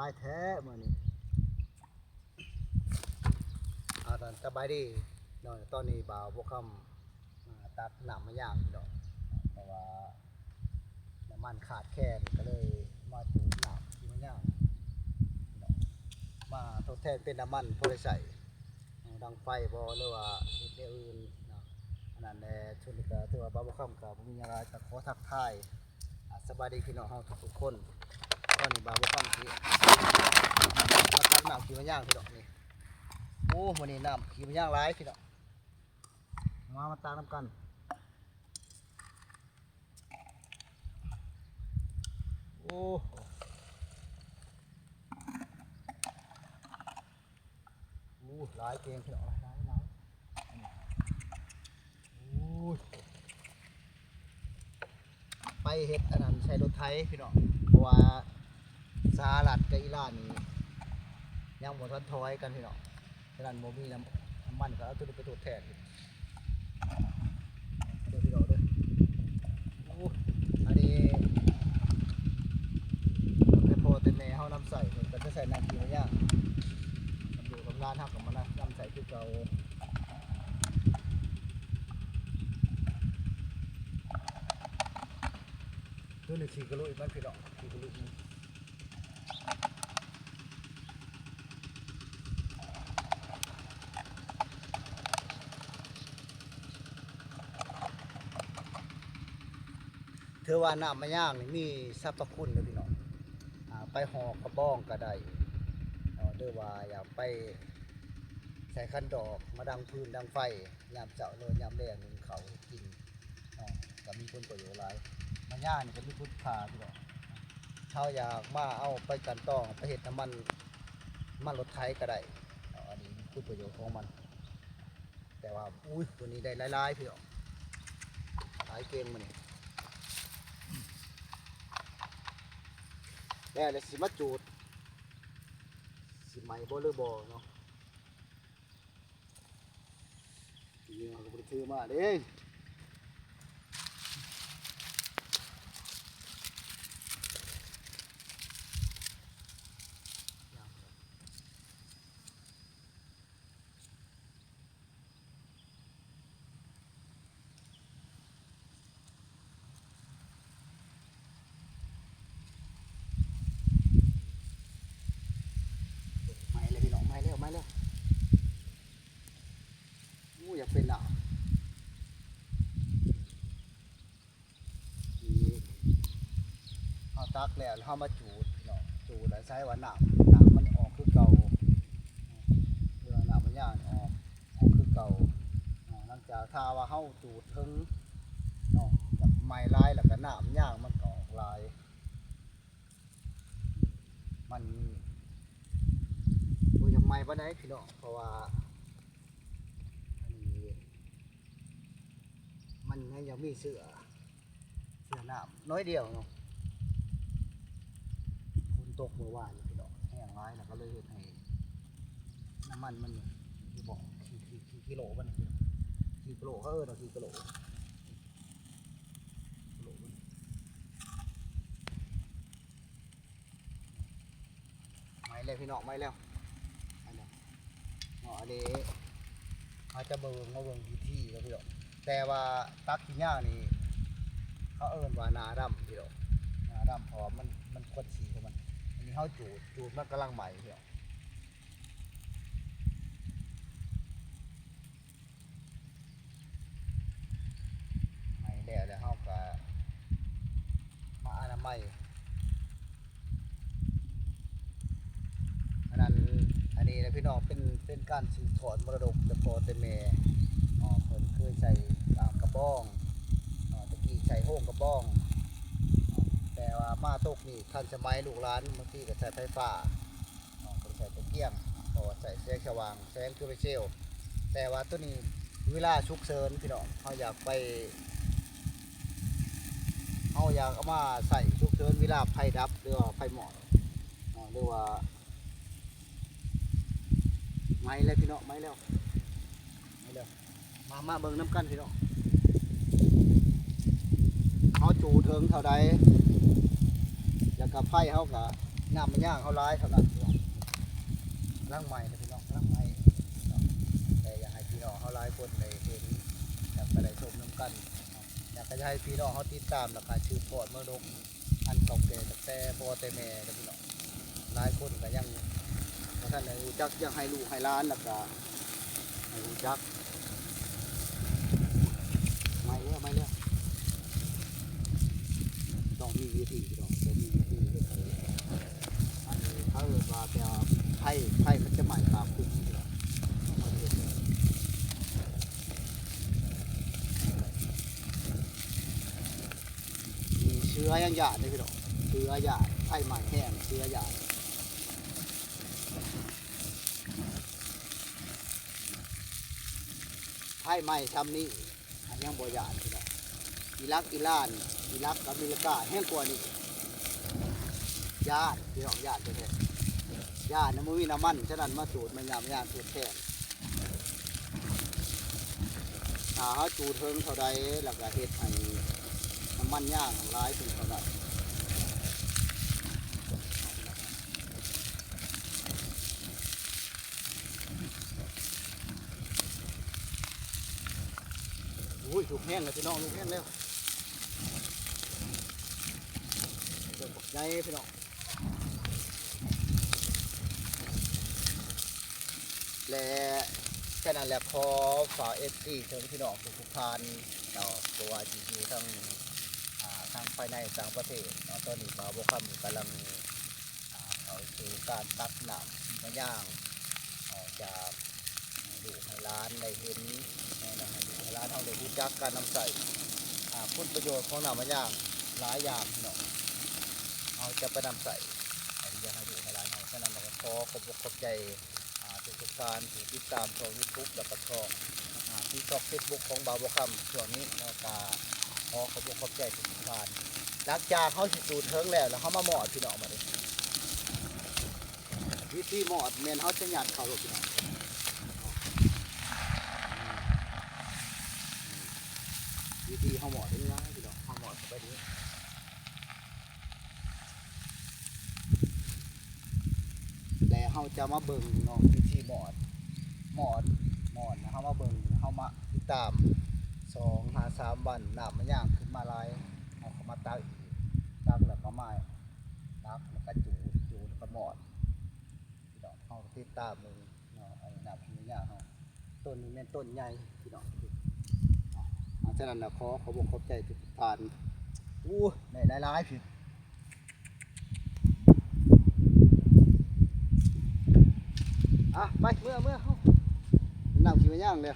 ຫຼາຍແທ້ມື້ນີ້. ອ່າ ສະບາຍດີເນາະ, ຕອນນີ້ບ່າວບົວຄຳ ອ່າ ຕັກນ້ຳມາຍ່າງພີ່ນ້ອງ ເພາະວ່ານ້ຳມັນຂາດແຄນ ກໍເລີຍມາຈູດນ້ຳທີ່ມາຍ່າງ ມາທົດແທນເປັນນ້ຳມັນພໍໄດ້ໃຊ້ ດັງໄຟບໍ ຫຼືວ່າເຮັດແນວອື່ນເນາະ. ອັນນັ້ນແຫຼະ ຊຸມນີ້ກໍຖືວ່າບ່າວບົວຄຳກໍບໍ່ມີຫຍັງຫຼາຍ ກໍຂໍທັກທາຍ ອ່າ ສະບາຍດີພີ່ນ້ອງເຮົາທຸກໆຄົນ. ຕອນນີ້ບ່າວບົວຄຳຊິມາຕັກນ້ຳຂີ້ມາຍ່າງພີ່ນ້ອງນີ້. ໂອ້ ມື້ນີ້ນ້ຳຂີ້ມາຍ່າງຫຼາຍພີ່ນ້ອງ. ມາ ມາຕັກນຳກັນ. ໂອ້ ໂອ້ ຫຼາຍເກັ່ງພີ່ນ້ອງ ຫຼາຍ ຫຼາຍ ຫຼາຍ. ໂອ້ຍ ໄປເຮັດອັນນັ້ນໃສ່ລົດໄຖພີ່ນ້ອງ ເພາະວ່າສະຫະລັດກັບອີຣານນີ້ຍັງບໍ່ທັນຖອຍກັນພີ່ນ້ອງ. ສະນັ້ນບໍ່ມີນ້ຳ ນ້ຳມັນ ກໍເອົາໂຕນີ້ໄປທົດແທນເດີພີ່ນ້ອງເດີ. ໂອ້ ອັນນີ້ແຕ່ພໍ່ແຕ່ແມ່ເຮົານຳໃຊ້ ເພິ່ນກໍຈະໃຊ້ນ້ຳຂີ້ມາຍ່າງ, ກັບລູກກັບຫຼານເຮົາກໍມານຳໃຊ້ຄືເກົ່າ. ໂຕນີ້ຂີ້ກະລຸຍມັນພີ່ນ້ອງ ຂີ້ກະລຸຍມັນ. ຖືວ່ານ້ຳມະຍາງນີ້ມີສັບພະຄຸນເດີພີ່ນ້ອງ. ອ່າ ໄປຫໍ່ກະບອງກະໄດ້ເນາະ ຫຼືວ່າຢາກໄປໃສ່ຂັນດອກ ມາດັງຟືນດັງໄຟ ຍາມເຊົ້າ ຫຼືວ່າຍາມແລງ ໜຶ້ງເຂົ້າເຮັດກິນເນາະ ກໍມີຄຸນປະໂຫຍດຫຼາຍ. ມະຍາງນີ້ກໍມີຄຸນຄ່າພີ່ນ້ອງ. ເຮົາຢາກມາເອົາໄປກັ່ນຕອງ ໄປເຮັດນ້ຳມັນ ນ້ຳມັນລົດໄຖກໍໄດ້ເນາະ. ອັນນີ້ຄືປະໂຫຍດຂອງມັນ. ແຕ່ວ່າ ອຸ້ຍ ໂຕນີ້ໄດ້ຫຼາຍໆ ພີ່ນ້ອງ ຫຼາຍເກັ່ງມື້ນີ້. ແລ້ວ ແລ້ວຊິມາຈູດ ຊິໄໝບໍ່ຫຼືບໍ່ເນາະ. ນີ້ເຮົາກໍບໍ່ໄດ້ຖືມາເດ້. ໄໝແລ້ວພີ່ນ້ອງ ໄໝແລ້ວ ໄໝແລ້ວ. ໂອ້ ຢາກເປັນໜາວ. ທີ່ເຮົາຕັກແລ້ວ ເຮົາມາຈູດເນາະ ຈູດແລ້ວໃສ່ວ່ານ້ຳ ນ້ຳມັນອອກຄືເກົ່າ ເພື່ອນ້ຳມັນຍາງອອກ ອອກຄືເກົ່າ. ຫຼັງຈາກຖ້າວ່າເຮົາຈູດເຖິງເນາະ ແບບໄໝຫຼາຍ ແລ້ວກໍນ້ຳຍາງມັນກໍອອກຫຼາຍ. ມັນບໍ່ຢາກໃໝ່ປານໃດພີ່ນ້ອງ ເພາະວ່າອັນນີ້ມັນຍັງ ຍັງມີເຊື້ອ ເຊື້ອນ້ຳໜ້ອຍດຽວເນາະ. ຝົນຕົກມື້ວານນີ້ພີ່ນ້ອງ ແຫ້ງຫຼາຍ ແລ້ວກໍເລີຍເຮັດໃຫ້ນ້ຳມັນມັນ ຄືບໍ່ ຂີ້ ຂີ້ ຂີ້ ຂີ້ໂລມັນ ຂີ້ໂລ ເຂົາເອີ້ນວ່າຂີ້ໂລ ຂີ້ໂລມັນ. ໄໝແລ້ວພີ່ນ້ອງ ໄໝແລ້ວ ໄໝແລ້ວເນາະ. ອັນນີ້ເຮົາຈະເບິ່ງ ມາເບິ່ງວິທີເນາະພີ່ນ້ອງ. ແຕ່ວ່າຕັກຂີ້ຍາງນີ້ ເຂົາເອີ້ນວ່າໜ້າດຳພີ່ນ້ອງ ໜ້າດຳ ເພາະວ່າມັນ ມັນຄວັນສີຂອງມັນ. ອັນນີ້ເຮົາຈູດ ຈູດມັນກຳລັງໄໝພີ່ນ້ອງ. ໄໝແລ້ວ ແລ້ວເຮົາກໍມາອະນາໄມ. ອັນນັ້ນ ອັນນີ້ນະພີ່ນ້ອງ ເປັນ ເປັນການສືບທອດມໍລະດົກຈາກພໍ່ແຕ່ແມ່ເນາະ. ເພິ່ນເຄີຍໃຊ້ ອາ ກະບອງເນາະ ແຕ່ກີ້ໃຊ້ໂຮງກະບອງເນາະ ແຕ່ວ່າມາຕົກນີ້ທັນສະໄໝ ລູກຫຼານບາງທີກໍໃຊ້ໄຟຟ້າ ເນາະ ບໍ່ໄດ້ໃຊ້ຕະກຽງ ເພາະວ່າໃຊ້ແສງສະຫວ່າງ ແສງໂຊລາເຊວ. ແຕ່ວ່າໂຕນີ້ເວລາສຸກເສີນພີ່ນ້ອງ ເຮົາຢາກໄປ ເຮົາຢາກເອົາມາໃຊ້ສຸກເສີນເວລາໄຟດັບ ຫຼືວ່າໄຟມອດເນາະ ຫຼືວ່າ ໄໝແລ້ວພີ່ນ້ອງ ໄໝແລ້ວ ໄໝແລ້ວ. ມາ ມາເບິ່ງນຳກັນພີ່ນ້ອງ ເຮົາຈູດເຖິງເທົ່າໃດ ແລ້ວກໍໄຟເຮົາກໍ ນ້ຳມັນຍ່າງເຮົາຫຼາຍເທົ່ານັ້ນພີ່ນ້ອງ. ກຳລັງໃໝ່ເດີພີ່ນ້ອງ ກຳລັງໃໝ່ເນາະ. ແຕ່ຢາກໃຫ້ພີ່ນ້ອງເຮົາຫຼາຍຄົນໄດ້ເຫັນ ແລ້ວກໍໄດ້ຊົມນຳກັນເນາະ. ແລ້ວກໍຢາກໃຫ້ພີ່ນ້ອງເຮົາຕິດຕາມ ແລ້ວກໍສືບທອດມໍລະດົກອັນເກົ່າແກ່ຕັ້ງແຕ່ພໍ່ແຕ່ແມ່ເດີພີ່ນ້ອງ. ຫຼາຍຄົນກໍຍັງບໍ່ທັນໄດ້ຮູ້ຈັກ ຢາກໃຫ້ລູກໃຫ້ຫຼານ ແລ້ວກໍໃຫ້ຮູ້ຈັກ. ໃໝ່ແລ້ວ ໃໝ່ແລ້ວ ຕ້ອງມີວິທີພີ່ນ້ອງ ຕ້ອງມີວິທີເຮັດໃຫ້ ອັນນີ້ເຂົາເອີ້ນວ່າແບບໄຟ ໄຟມັນຈະໄໝ້ຜ້າຄຸມພີ່ນ້ອງ. ມີເສືອຍັງຢ້ານເດ້ພີ່ນ້ອງ ເສືອຢ້ານ ໄຟໄໝ້ແຮງເສືອຢ້ານ. ໄຟໄໝ້ຊ່ຳນີ້ ອັນຍັງບໍ່ຢ້ານພີ່ນ້ອງ. ອີຣັກ ອີຣານ ອີຣັກ ອາເມລິກາແຮງກວ່ານີ້ ຢ້ານພີ່ນ້ອງ ຢ້ານແທ້ໆ ຢ້ານນະ ບໍ່ມີນ້ຳມັນ. ສະນັ້ນມາສູດ ມາຍາມ ຍາມສູດແທນ. ຖ້າເຮົາຈູດເຖິງເທົ່າໃດ ແລ້ວກໍເຮັດໃຫ້ນ້ຳມັນຍາງຫຼາຍຂຶ້ນເທົ່ານັ້ນ. ໂອ້ຍ ລຸກແຮງແລ້ວພີ່ນ້ອງ ລຸກແຮງແລ້ວ ເລີ່ມບັກໃຫຍ່ພີ່ນ້ອງ. ແລະ ແຄ່ນັ້ນແຫຼະ ຂໍຝາກເອັຟຊີເຖິງພີ່ນ້ອງທຸກໆທ່ານເນາະ ບໍ່ວ່າຊິຢູ່ທາງ ອ່າ ທາງພາຍໃນຕ່າງປະເທດເນາະ. ຕອນນີ້ບ່າວບົວຄຳກຳລັງ ອ່າ ເຂົ້າສູ່ການຕັກນ້ຳທີ່ມາຍ່າງ ອອກຈາກ ໃຫ້ລູກໃຫ້ຫຼານໄດ້ເຫັນ ໃຫ້ລູກໃຫ້ຫຼານເຮົາໄດ້ຮູ້ຈັກການນຳໃຊ້ ອ່າ ຄຸນປະໂຫຍດຂອງນ້ຳມະຍາງຫຼາຍຢ່າງພີ່ນ້ອງ ເຮົາຈະໄປນຳໃຊ້ ໃຫ້ ຢາກໃຫ້ລູກໃຫ້ຫຼານເຮົາ. ສະນັ້ນເຮົາກໍຂໍຂອບອົກຂອບໃຈ ອ່າ ທຸກໆທ່ານທີ່ຕິດຕາມຊ່ອງຢູທູບ ແລ້ວກໍຊ່ອງ ອ່າ ຕິກຕັອກ ເຟສບຸກຂອງບ່າວບົວຄຳຊ່ວງນີ້ເນາະ. ກໍຂໍຂອບອົກຂອບໃຈທຸກໆທ່ານ. ຫຼັງຈາກເຮົາຊິຈູດເຖິງແລ້ວ ແລ້ວເຮົາມາມອດພີ່ນ້ອງ ບາດນີ້ ວິທີມອດແມ່ນເຮົາຈະຍັດເຂົ້າໂລດພີ່ນ້ອງ. ວິທີເຮົາມອດເປັນຫຍັງພີ່ນ້ອງ ເຮົາມອດເຂົ້າໄປນີ້ ແລ້ວເຮົາຈະມາເບິ່ງເນາະ ວິທີມອດ ມອດ ມອດນະ ເຮົາມາເບິ່ງ ເຮົາມາຕິດຕາມ ສອງຫາສາມວັນ ນ້ຳມັນຍ່າງຂຶ້ນມາຫຼາຍ ເຮົາກໍມາຕັກອີກ ຕັກແລ້ວກໍມາ ຕັກແລ້ວກໍຈູດ ຈູດແລ້ວກໍມອດ ພີ່ນ້ອງ. ເຮົາຕິດຕາມເບິ່ງເນາະ ອັນນີ້ນ້ຳຂີ້ມະຍາງເຮົາ ຕົ້ນນີ້ແມ່ນຕົ້ນໃຫຍ່ພີ່ນ້ອງ. ອ່າ ສະນັ້ນນະ ຂໍຂອບອົກຂອບໃຈທຸກໆທ່ານ. ໂອ້ ໄດ້ຫຼາຍໆ ພີ່ ອ່ະ ໄປ ເມືອ ເມືອ ເຮົາ ນ້ຳຂີ້ມະຍາງເດ້.